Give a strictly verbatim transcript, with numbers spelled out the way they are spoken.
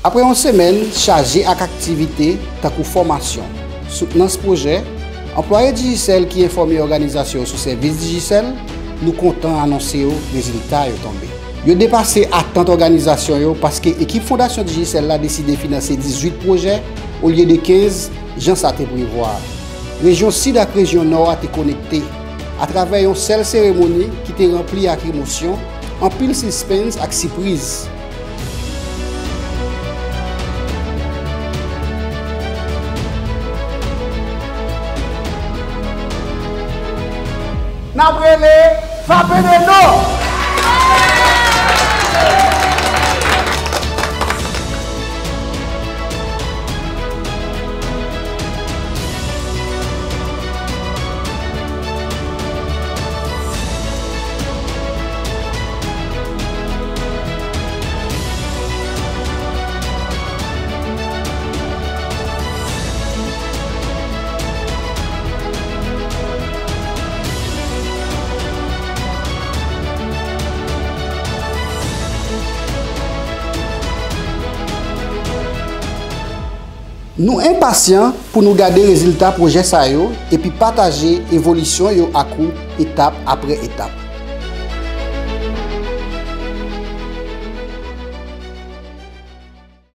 Apre yon semèn chaje ak aktivite tankou fòmasyon, soutnans pwojè, anplwaye Digicel ki enfòme òganizasyon yo sou sèvis Digicel, nou kontan anonse yo rezilta yo tonbe. Yo depase atant òganizasyon yo paske ekip Fondasyon Digicel la deside finanse dizuit pwojè olye de kenz, jan sa te prevwa. Rejyon Sid ak Rejyon Nò a te konekte atravè yon sèl seremoni ki te ranpli ak emosyon, anpil sispens ak sipriz. N ap rele Frape de Nò! Nou enpasyan pou nou gade rezilta pwojè sa yo epi pataje evolisyon yo ak ou etap apre etap.